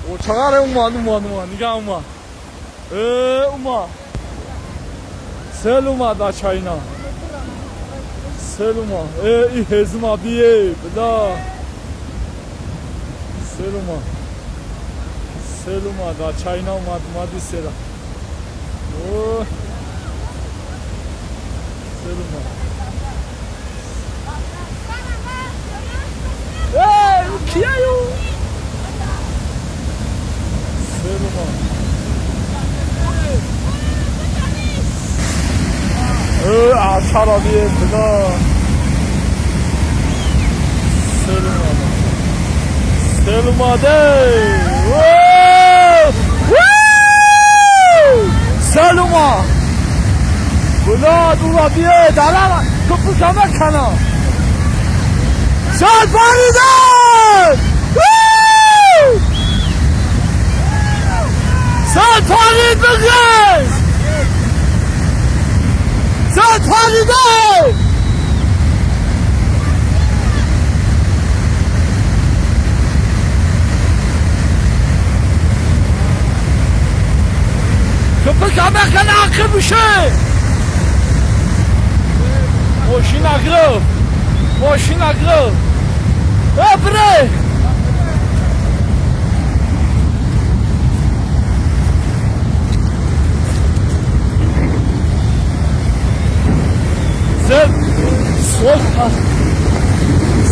Чағаре умад, умад, умад, нига умад. Э, умад. Сел умад ачайна. Сел умад. Э, и ҳезума бие, била. Сел умад. Сел умад, ачайна умад, умади села. О. Сел умад. Эй, кияю? Сел умад. Э, ачара бие, била. Сел умад. Сел умаде. Сел умад. Била, дура бие, далала. Köprü kana. Сел парида! Сел парид бигир! Сел парида! Köprü kana akı bir şey! Мошина гирифт! Мошина гирифт! Э, бре! Сел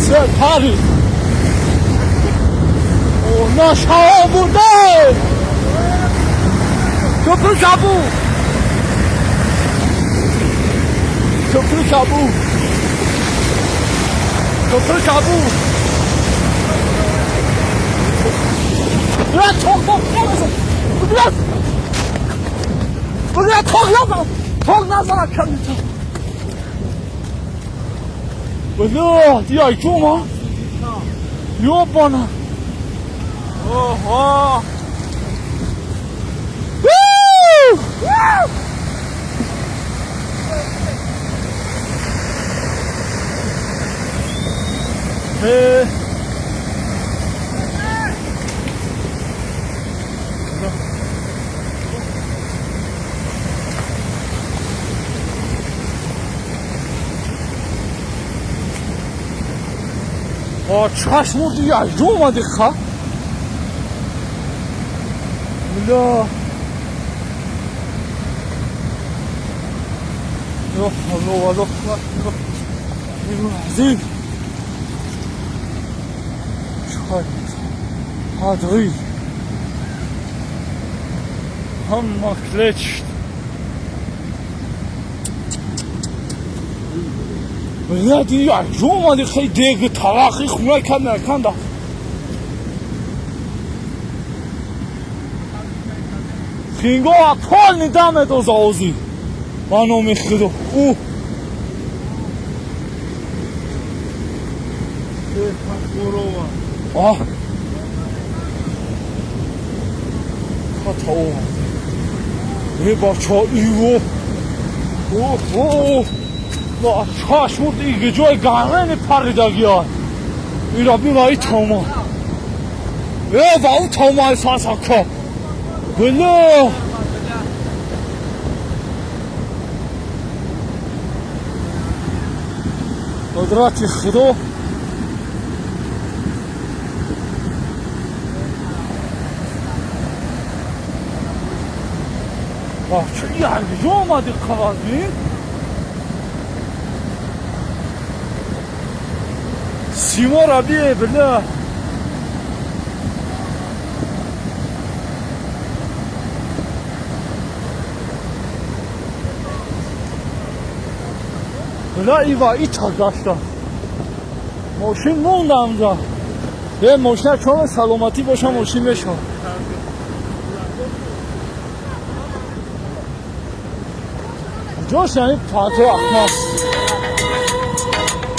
сел парид! О, наша бурда! Köprü kabul! Köprü kabul! Köprü kabul! Bırak çok çok bırak! Bırak çok yapma! Çok nazara kendisi! Bırak! Ya cuma! Yok bana! Oha! Woo! Woo! Hey. А чашмурди я омади ха? Бля. Алло, алло, азим. Адри. Ҳама клечт. Бля, я омади хай деги тавақи хуна канда канда. Хинго полный даме дозаози. Ба номи Худо. У. А. Хато. Э, бача, иво. О, о. Ва чашмурд иги ҷои гармени паридагиа. Ира бива и тома. Э, ва у томай сасака. Бля. Қудрати Худо. Ва чӣ ҷо омади қавазин? Симора бие, бля. Бля, ива ита гашта. Мошин монда амҷа. Е, мошина чон саломатӣ боша, мошин мешавад. Ҷош яъни пато ахмақ.